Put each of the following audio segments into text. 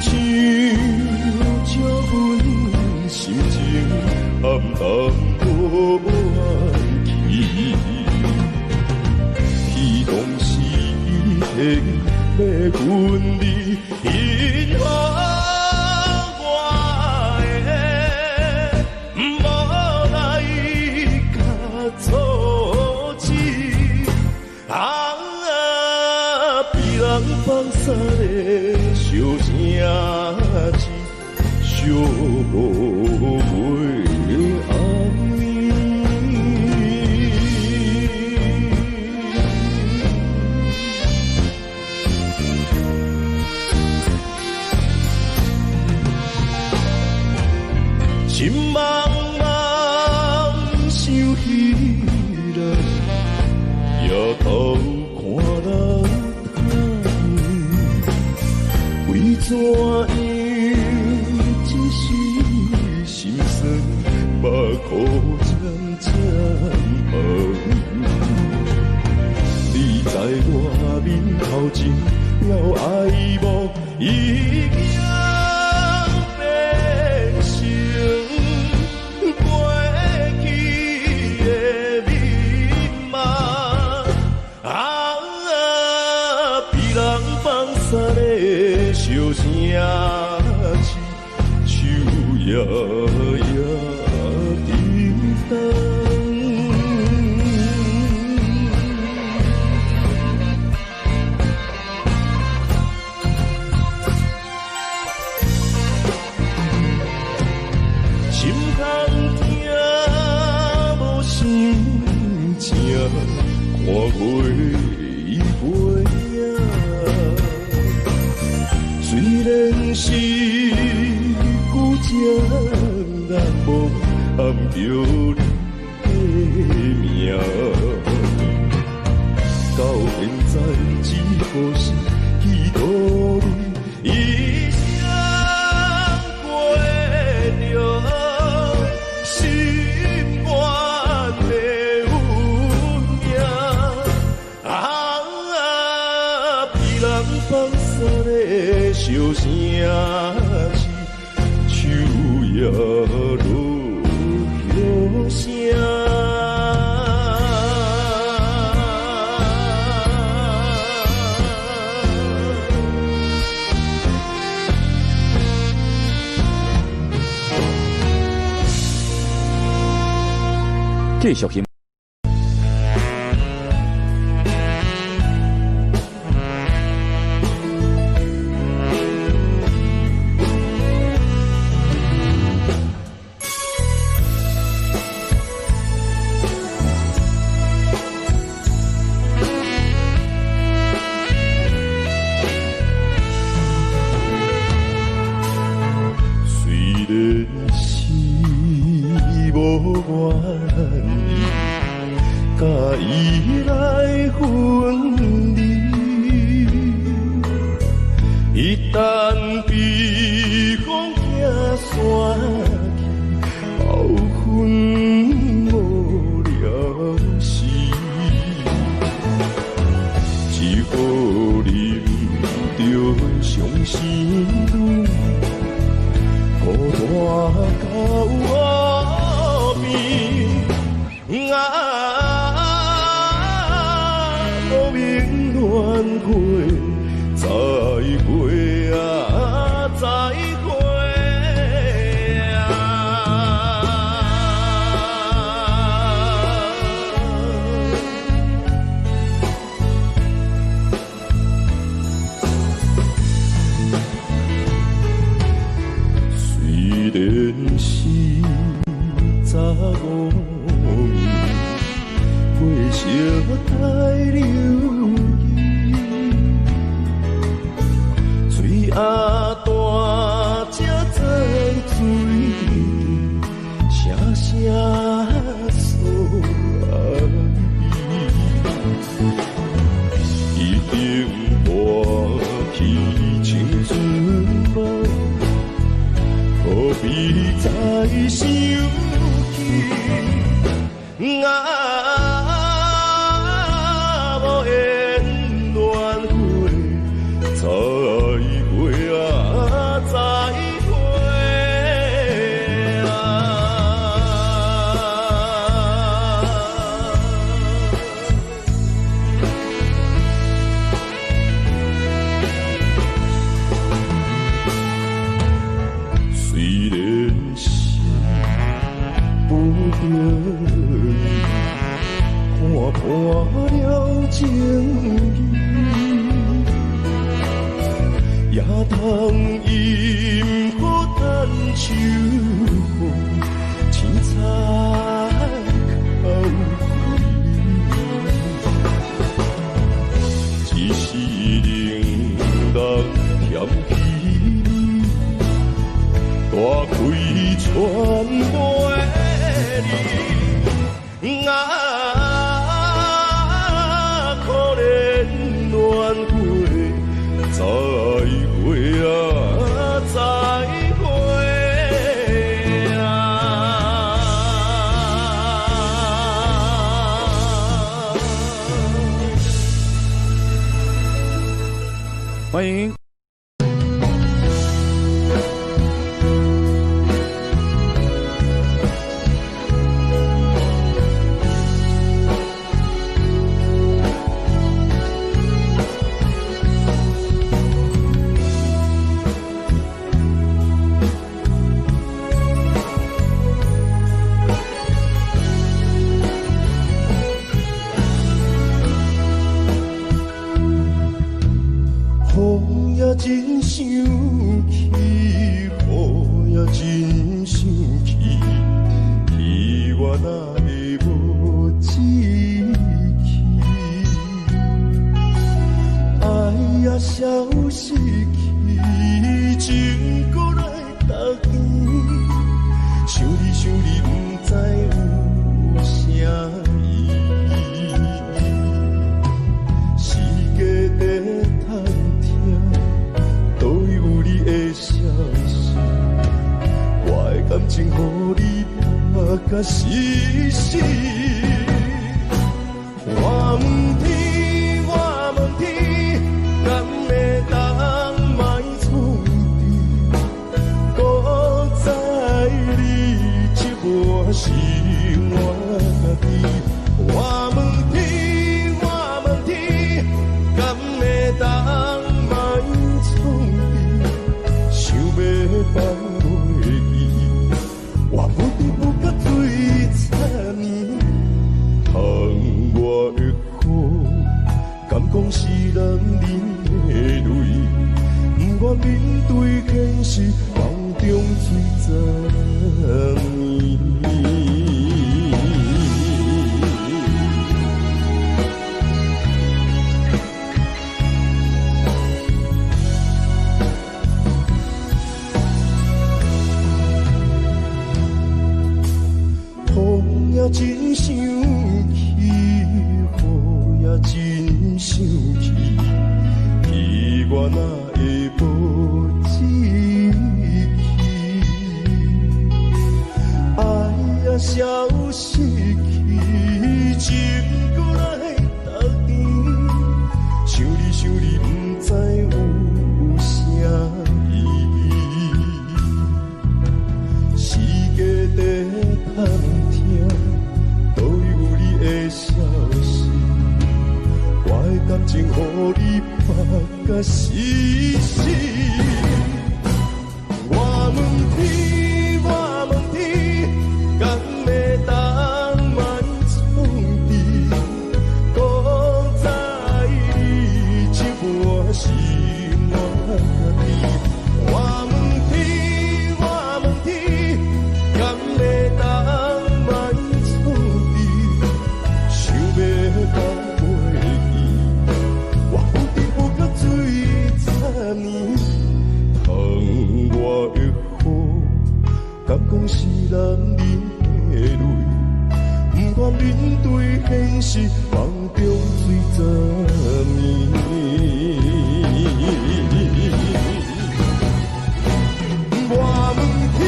像照阮心情暗淡无爱去，彼当时伊提欲分离，因予我的無來共阻止，啊，被人放散的小城市，寂寞的暗暝。心茫茫想彼人，抬頭看人為怎樣一時心酸，目眶渐渐紅。你在我面頭前表愛慕，已經變成過去的美夢。啊，被人放散的小城市，秋夜夜叮當。心空疼，無心情，看月伊背影。雖然是舊情難忘，喊著你的名。到現在只可是記得你一生過著心願的運命。啊，被人放散的小城市，秋夜落雨聲。繼續欣。雖然是無願意，佮伊來分離，一旦被風拆散去，後分無了時，只好忍著傷心淚。孤單到無邊，啊，無名戀會，再會啊，再會啊。雖然是早五暝，過相待留意，喙仔大才知水声聲訴愛意，已經抹去青春夢，何必再想起？啊，無緣戀會，再會啊，再情意，也通饮好趁秋雨，青菜哭开，一世冷落嫌弃你，大开船袂离。啊，可怜恋过，再会啊，再会啊！歡迎。風也真生氣，雨也真生氣，氣我哪會無志氣？愛也消失去，情閣來逐年，想你想你，毋知有啥意。世界在探聽，佗位有你的消息？我的感情予你拍甲死死。我問天，我問天，敢會當莫創治？古早你這擺是我家己。我問天，我問天，敢會當莫創治？想欲放袂記，我不知不覺醉十年。窗外的雨，敢講是男人的淚？不願面對現實，夢中醉十年。風也真生氣，雨也真生氣，氣我哪會無志氣？愛也消失去，情閣來逐年，想你想你，毋知有啥意義。世界在探聽，佗位有你的消息？我的感情予你拍甲死死。我問天，我問天，敢會當莫創治？古早你這擺是我家己。我問天，我問天，敢會當莫創治？想欲放袂記，我不知不覺醉十年。窗外的雨，敢講是男人的淚？不願面對現實，夢中醉十年。我問天，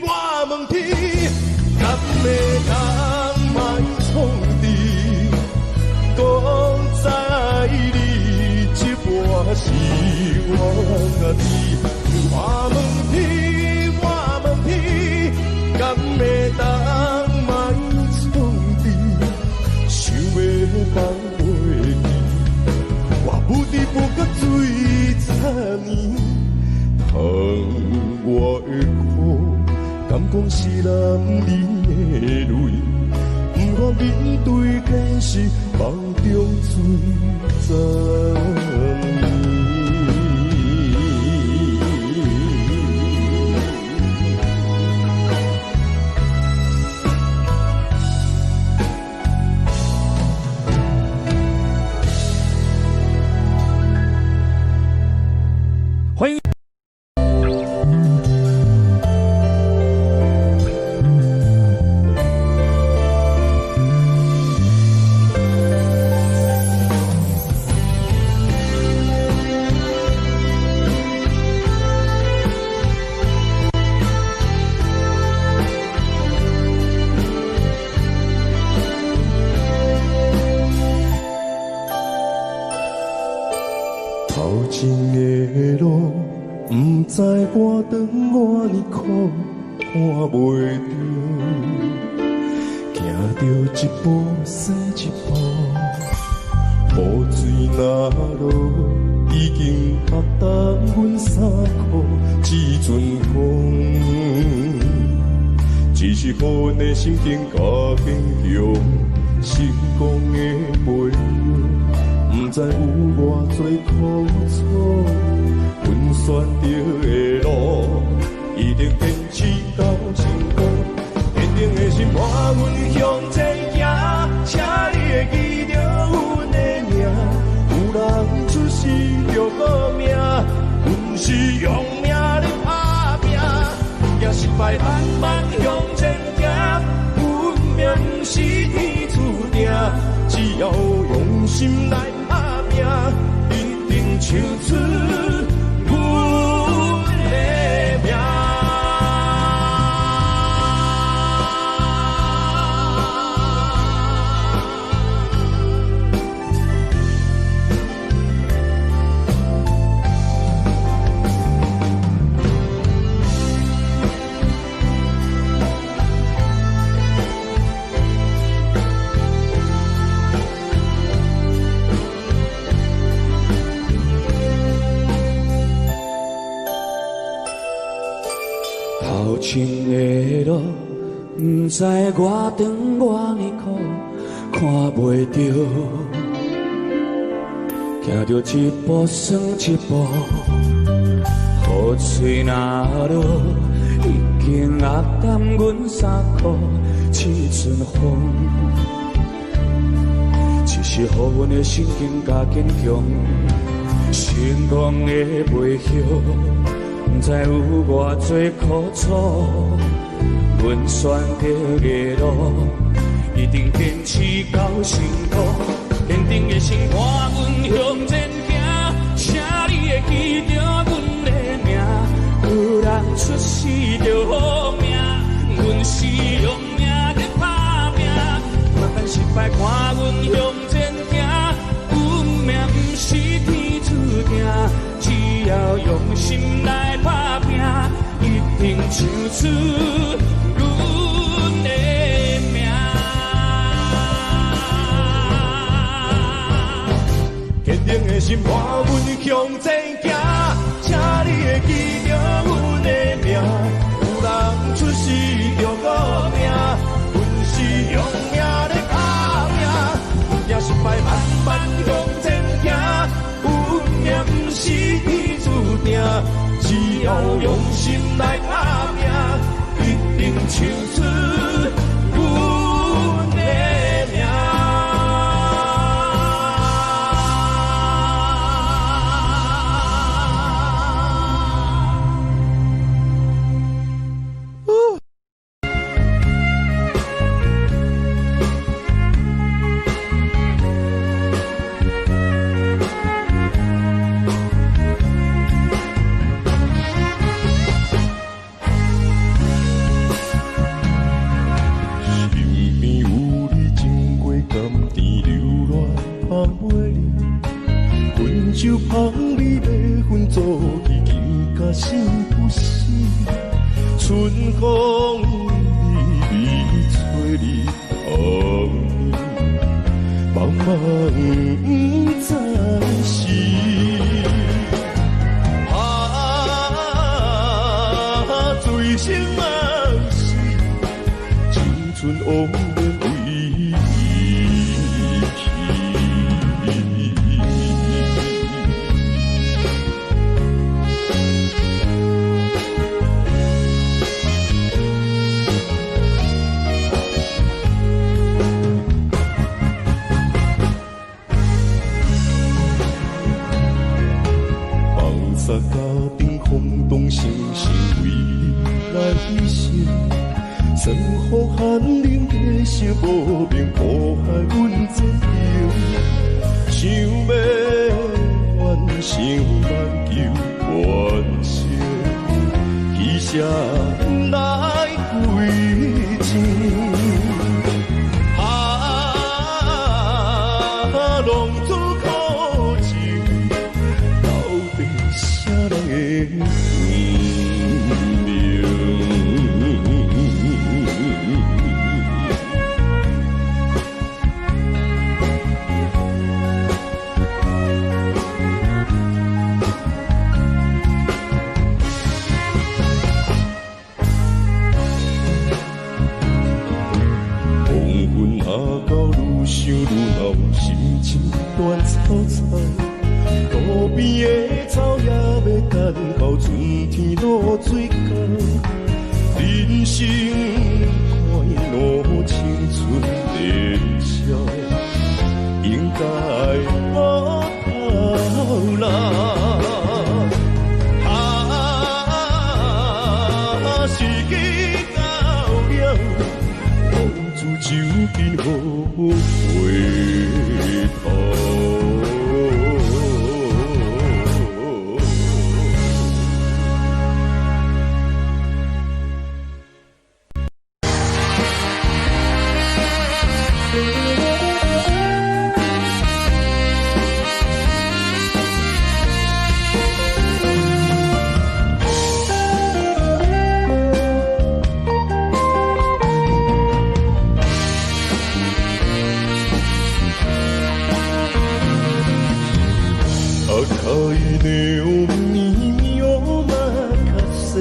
我問天，敢會當莫創治？古早你這擺是我家己。我問天，我問天，敢會當莫創治？想欲放袂記，我不知不覺醉十年。窗外的雨，敢講是男人的淚？不願面對現實，夢中中水十年。歡迎。頭前的路，毋知我長偌呢苦，看袂著，行著一步算一步，雨水若落，已經壓重阮衫褲，這陣風，只是予阮的心境較堅強，成功的背後，毋知有偌濟苦楚，阮選著的路，一定堅持到成功。堅定的心伴阮向前行，請你會記著阮的名。有人出世就賭命，阮是用命咧打拼，毋驚失敗，慢慢向前行。運命毋是天注定，只要用心來打拼，一定唱出阮的名。頭前的路，毋知我長偌呢苦，看袂著，行著一步算一步，雨水若落，已經壓重阮衫褲，這陣風，只是予阮的心境較堅強，成功的背後，毋知有偌濟苦楚，阮選著的路，一定堅持到成功。堅定的心伴阮向前行，請你會記著阮的名。有人出世就好命，阮是用命咧打拼。莫等失敗，看阮向前行。運命毋是天注定，只要用心來打拼，一定唱出阮的名。堅定的心伴阮向前行，請你會記著阮的名。有人出世就賭命，阮是用命咧打拼，毋驚失敗，慢慢向前行。運命毋是天注定，只要用心來打拼，一定唱出阮的名。身邊有你真過甘甜，留戀放袂離。分手香味欲分做去，緊甲生不死。春風微微吹你香茫茫不知時。啊，醉生夢死，青春枉然為去。風寒冷月色無明，苦海阮前行，想欲翻身挽救原生，彼誰來歸情？啊，浪子苦情，到底啥人的運命？黃昏若到愈想愈惱，心情亂糟糟。路邊的草也欲等到春天露水到，人生快樂青春年少，應該無頭腦。啊，時機到了，浪子就緊好回頭。赤いネオンに身を任せ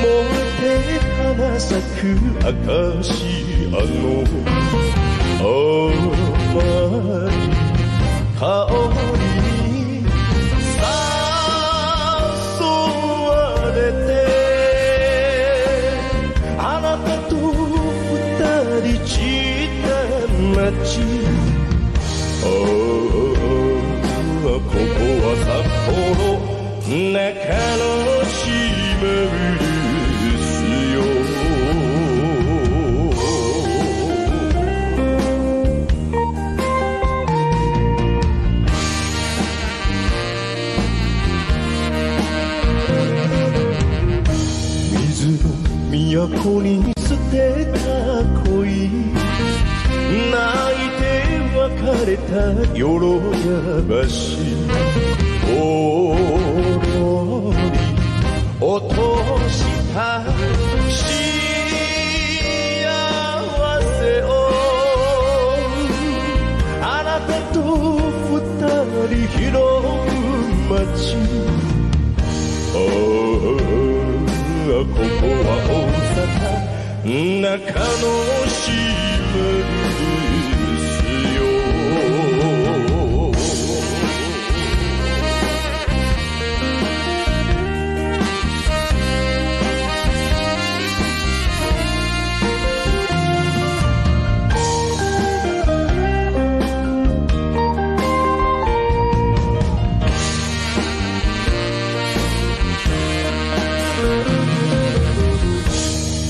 燃えて花咲くアカシアの甘い香りに誘われてあなたと二人散った街ああここは札幌中の島ですよ。水の都に捨てた恋泣いて別れたよろや橋ぽろり落とした幸せをあなたと二人拾う街ああここは大阪中の島ですよ。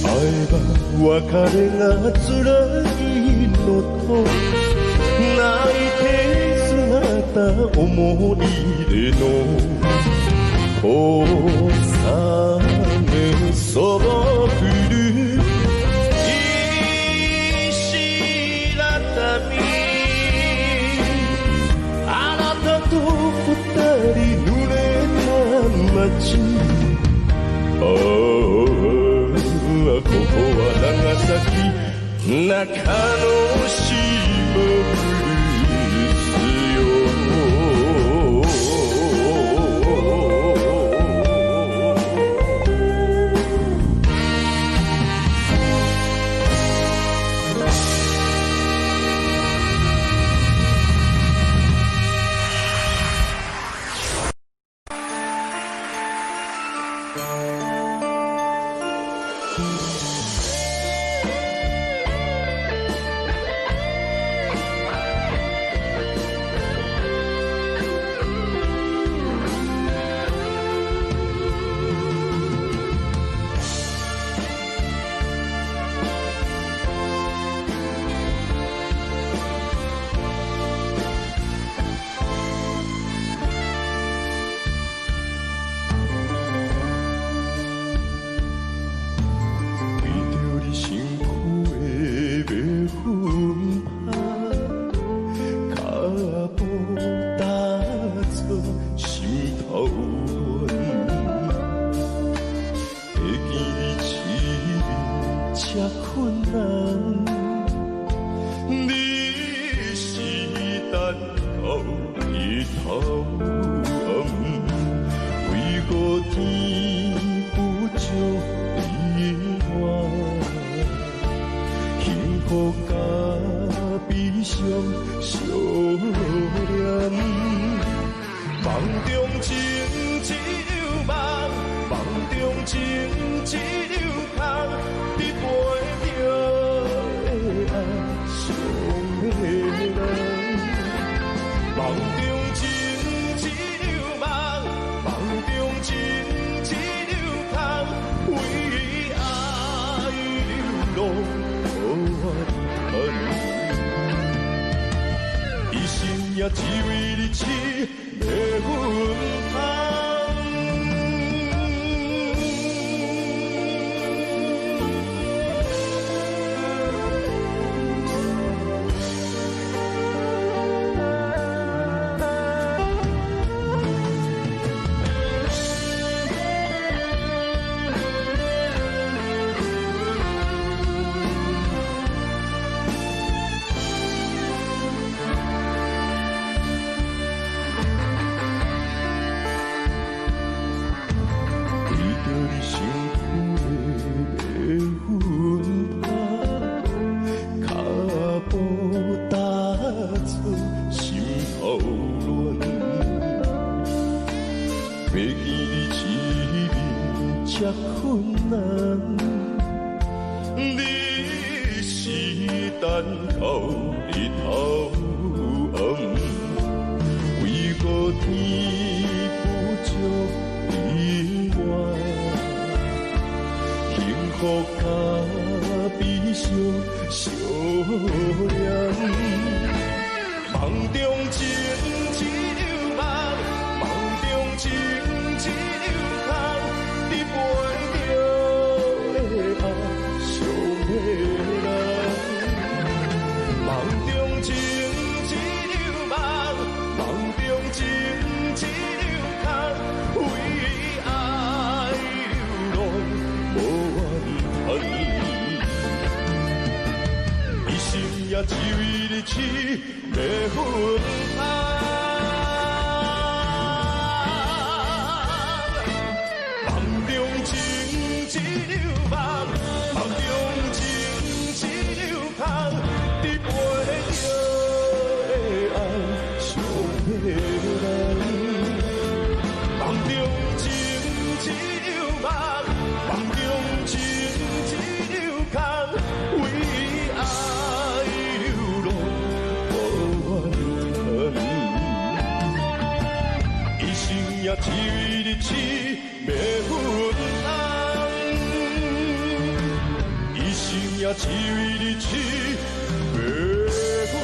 会えば別れが辛いのと泣いて姿思い出の小雨そぼくる石畳あなたと二人濡れた街ああここは長崎中の島ですよ。困難。你是等到日頭暗，為何天不照你我？幸福佮悲傷相連，夢中情只有夢，夢中情只有空，你陪著的愛傷的人。夢中情只有夢，夢中情只有空，為愛流浪無怨嘆，一生也只為你痴迷分香。為著你身軀的白粉香，跤步踏出心頭亂，欲見你一面這困難。你是等到日頭暗，為何天不照你我？幸福佮悲傷相連，夢中情只有夢，夢中情只有空，你陪著的愛傷的人。夢中情只有夢，夢中情只有空，為愛流浪無怨嘆，一生也只為你痴迷分香。夢中情只有夢，夢中情只有空，你陪著的愛傷的人。夢中情只有夢，夢中情只有空，為愛流浪無怨嘆，一生也只為你痴迷分香，一生也只為你痴迷分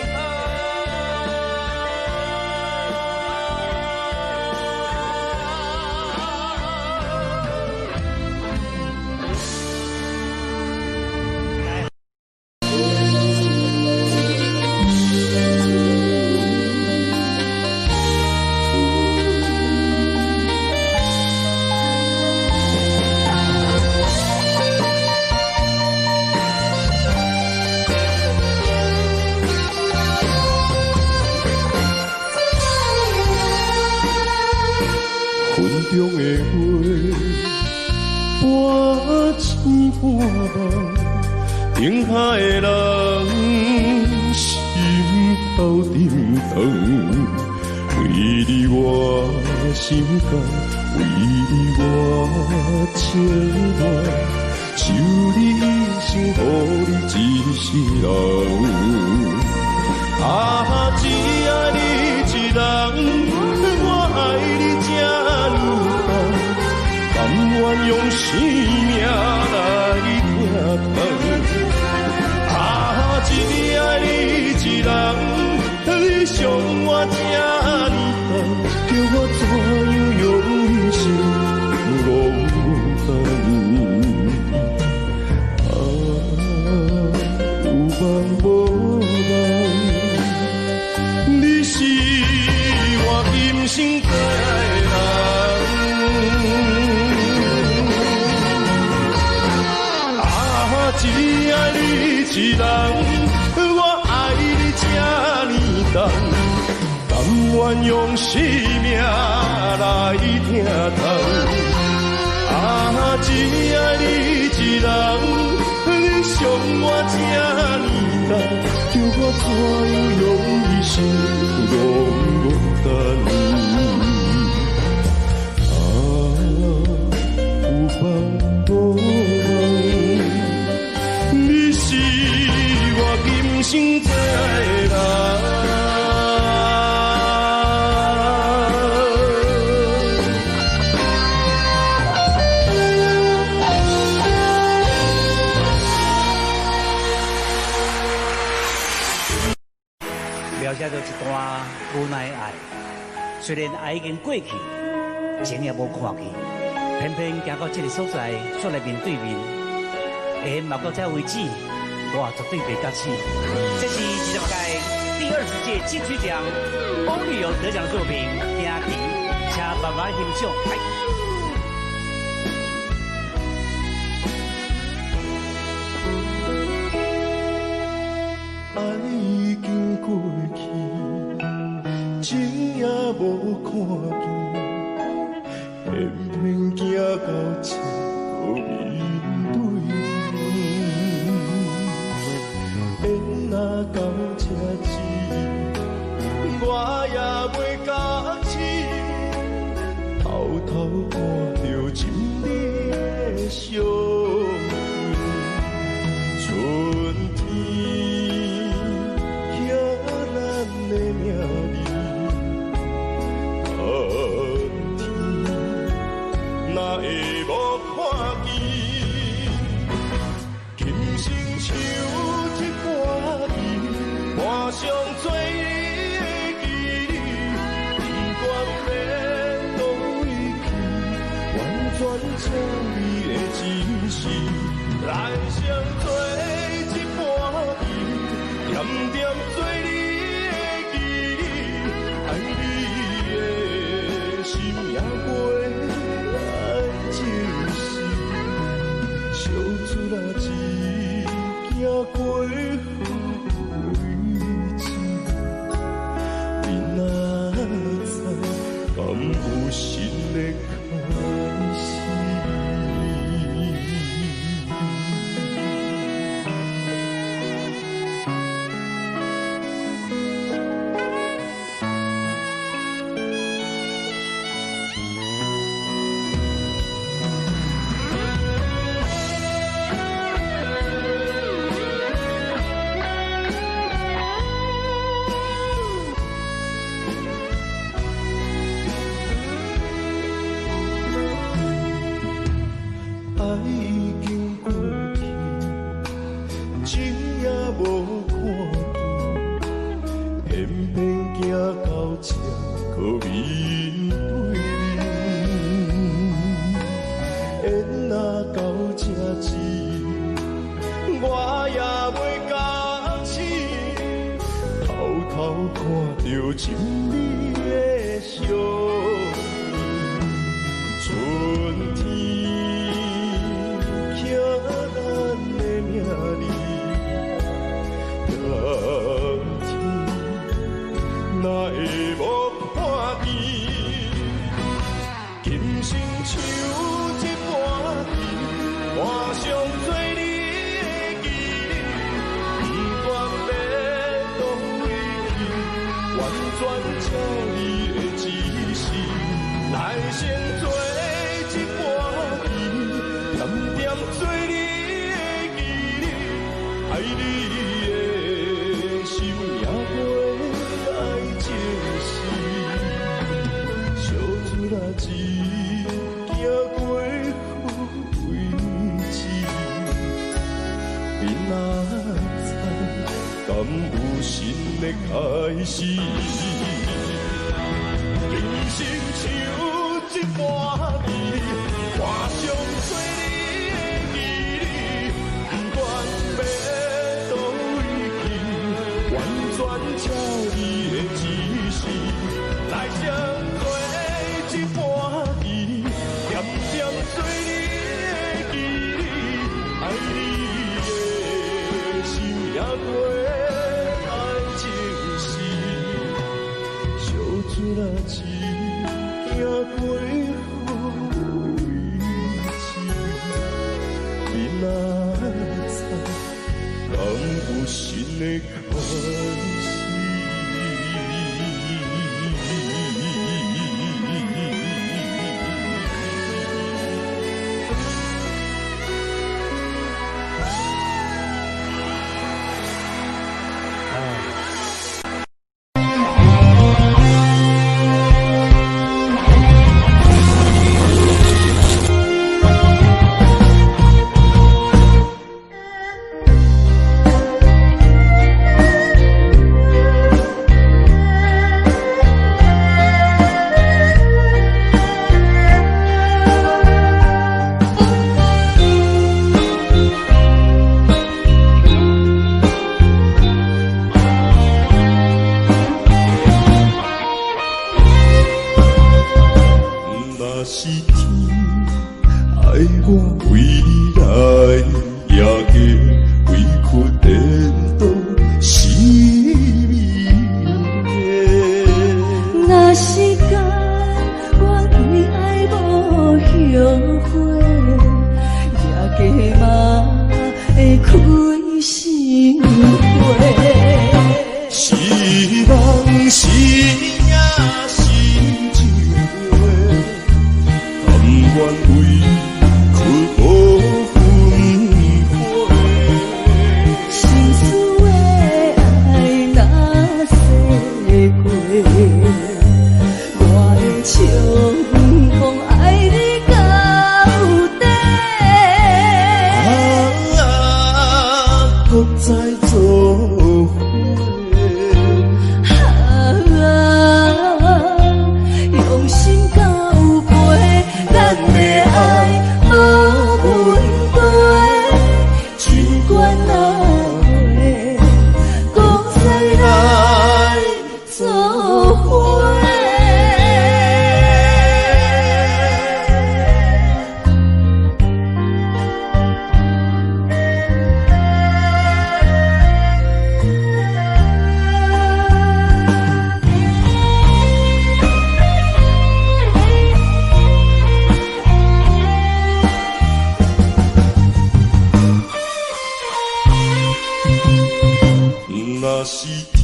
香。雲中的月，半醒半夢，燈下的人心頭沉重。為你我心甘，為你我情願，求你一生，予你一世人。啊，只愛你一人，我愛你這呢重，甘願用生命來疼痛。啊，只愛你一人，你傷我這呢重，叫我怎樣用一生孤單？啊，有夢無夢，你是我今生最愛的人。啊，只一人，我愛你這呢重，甘願用生命來疼痛。啊，只愛你一人，你傷我這呢重，叫我怎樣用一生戇戇等？啊，有夢無夢，你是我今生最愛的人。描寫著一段無奈的愛，雖然愛已經過去，情也無看去，偏偏行到這个所在，煞來面對面，緣嘛到這為止，我絕對袂覺醒。這是20屆第20屆金曲獎翁立友得獎作品《行棋》，請慢慢欣賞。愛已經過去，情也無看見，偏偏行到這閣面對面。緣若到這止，我也袂覺醒，偷偷看著情你的相片，春天寫咱的名字，冬天哪會無看見？今生唱這半棋，伴上做你的記憶，不管欲佗位去，完全照你的指示，來生做這半棋，恬恬做你的記憶，愛你的心也袂愛證實，相出來只行過好位置，你哪知敢有新的開始？愛已經過去，情也無看見，偏偏行到這閣面對面。緣若到這止，我也袂覺醒，偷偷看著情你的相片，春天寫咱的名字，冬天哪會無看見？今生唱這半棋，伴上做你的記憶，不管欲佗位去，完全照你的指示，來生做這半棋，恬恬做你的記憶，愛你的心也袂愛證實，相出來只行過好位置，你哪知敢有新的開始？今生唱這半棋，伴上做你的記憶，不管欲佗位去，完全照你的指示，來生做這半棋，恬恬做你的記憶，愛你的心。新的開始。若是天愛我為你來，也加委屈顛倒是美的。若是甘願為愛無後悔，也加嘛會開心花。是夢是影是一回，甘願委屈無分回。心事的愛若說過，我會笑講愛你到底。啊，閣再做伙。啊，用心交陪，咱的愛無問題，情關哪會閣再來做伙。若是天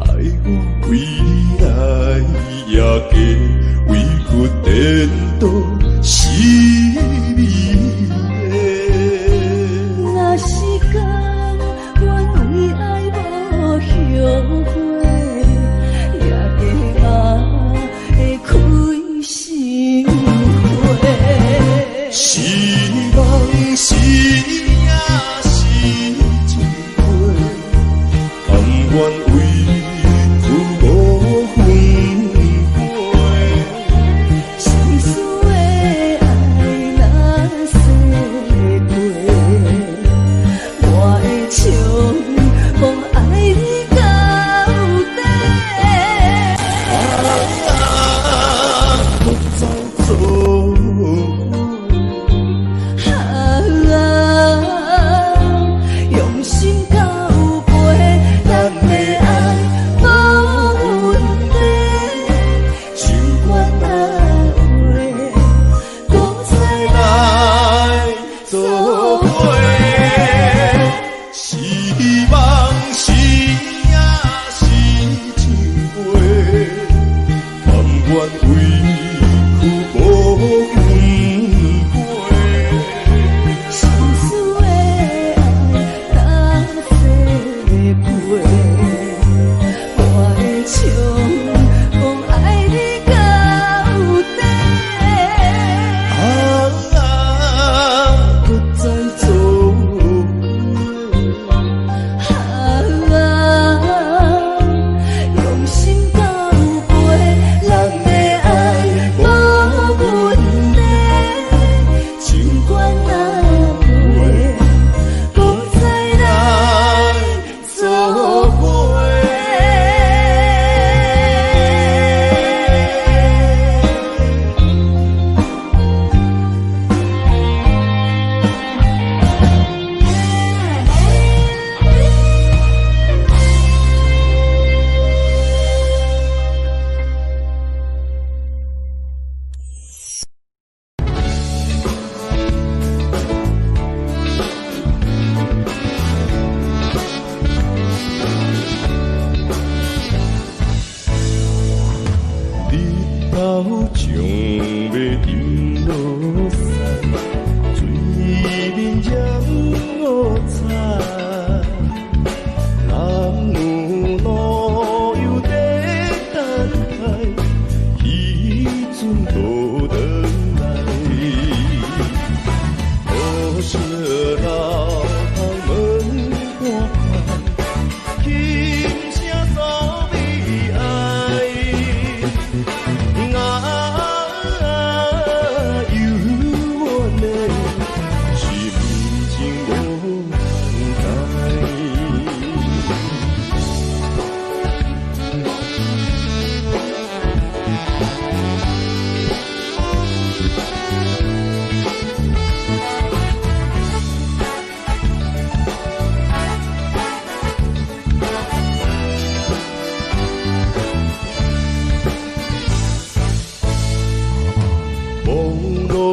愛我為你來，也加委屈顛倒是美的。若是甘願為愛無後悔，也加嘛會開心花。是夢是影是一回，甘願委屈無分回。心事的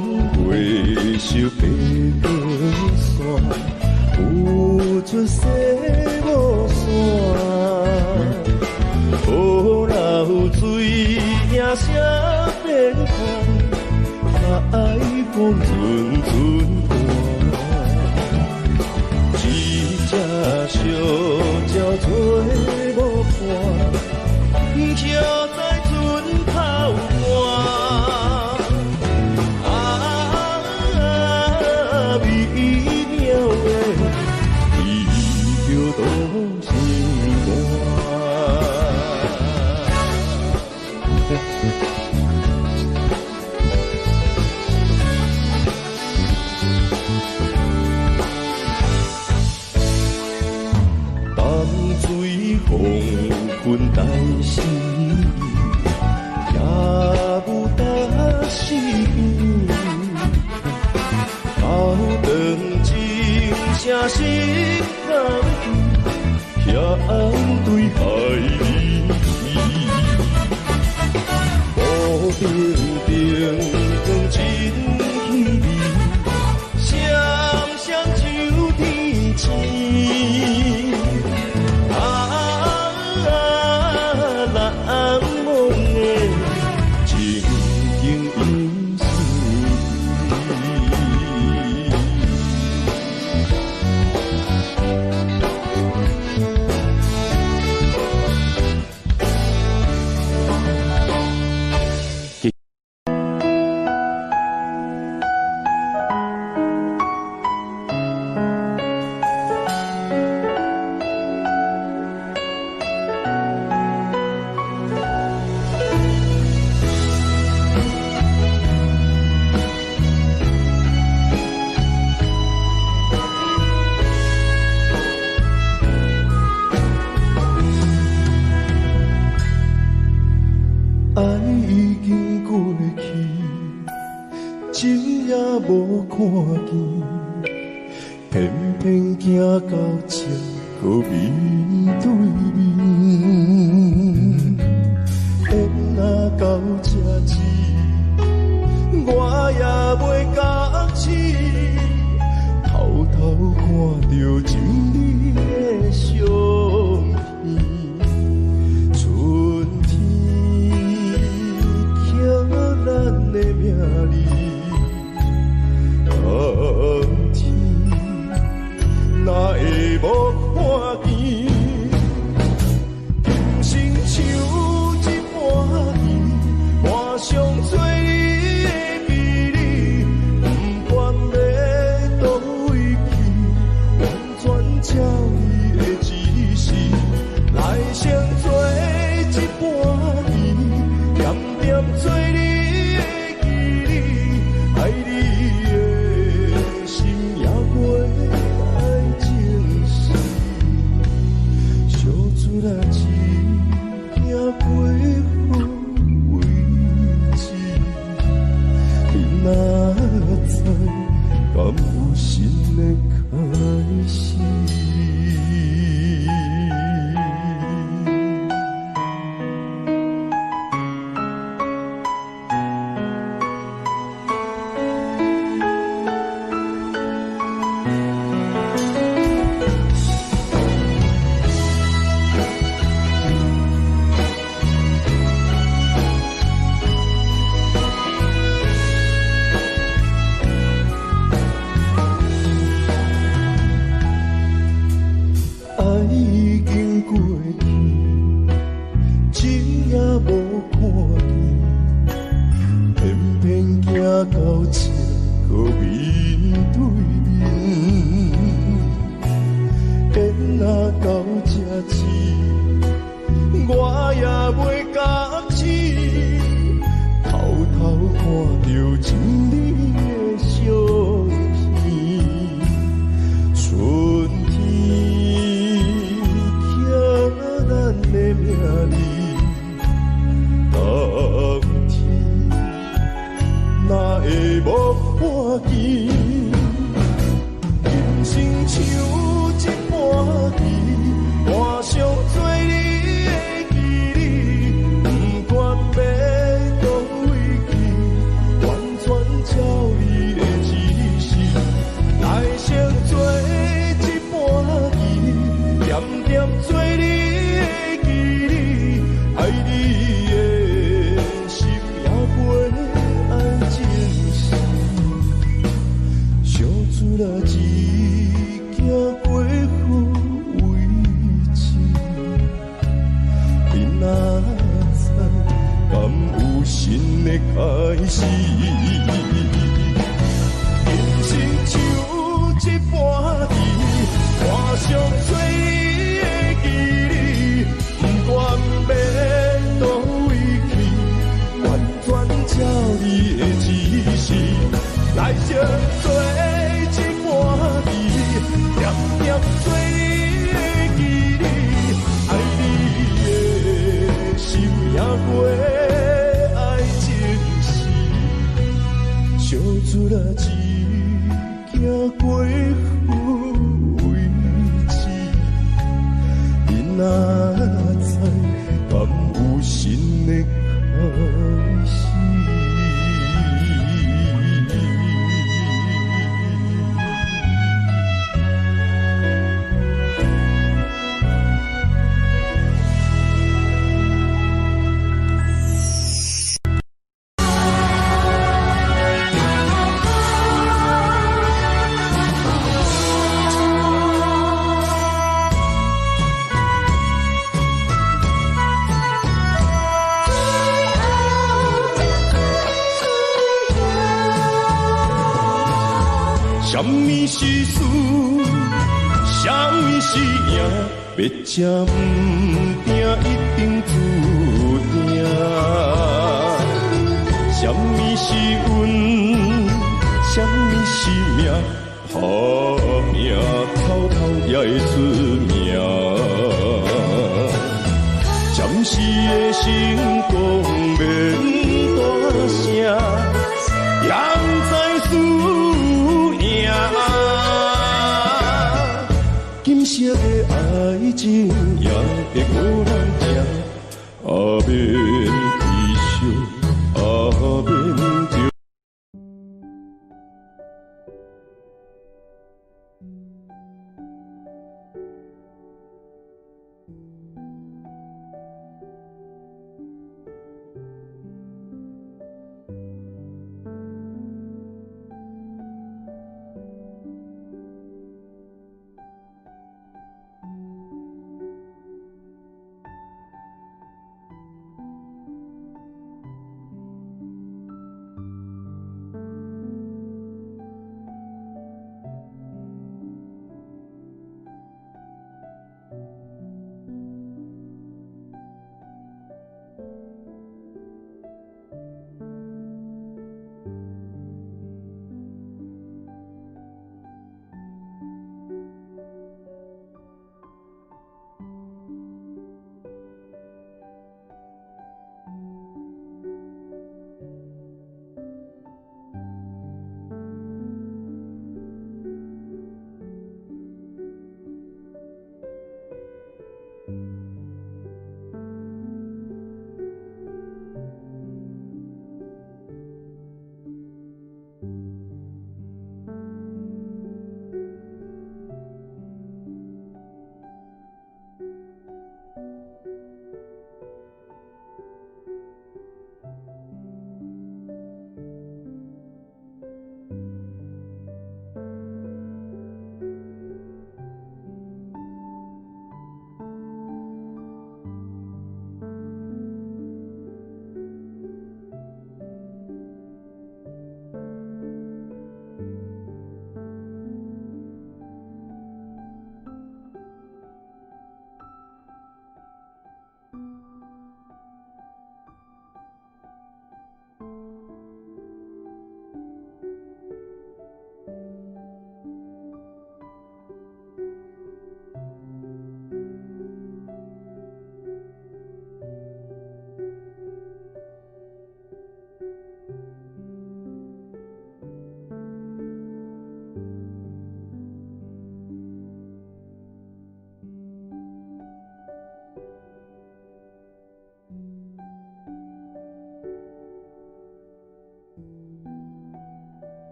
月收白鸽线，浮出西无线。河流水影谁变幻？海风阵阵寒。一只小鸟做无伴，徛在船头岸。啊，美妙的伊叫倒心肝。淡水黄昏大时，也无搭时边，头长情声心空晓对海里去，无定灯光真稀微，闪闪像天星。啊，难忘的情景犹是。愛已經過去，情也無看見，偏偏行到這，閣面對面。緣若到這止，我也袂覺醒，偷偷看著情你的相片。春天刻咱的名字，冬天哪會無看見？今生像一盤棋，换上做你的美丽，不管欲佗位去，完全照你的指示，來生做一盤棋，点点做你的記憶，愛你的心也過愛情死，相出來一行過好位置，你哪知敢有新的開始？愛已經過去，情也無看見，偏偏行到這，閣面對面。緣若到這止，我也袂覺醒，偷偷看著情你的相片。春天刻咱的名字，冬天哪會無看見？今生像一盤棋，換上做你的記憶，不管欲佗位去，完全照你情做一盤棋，点点做你會記你，愛你的心贏過愛情時，笑出來一行過分為止。你哪知敢有新的開始？啥物是輸，啥物是贏？欲食毋定一定注定。啥物是運，啥物是命？打拼偷偷也會出名。暫時的成功免大聲，也毋知輸贏。金色的愛情也會過來行，啊，免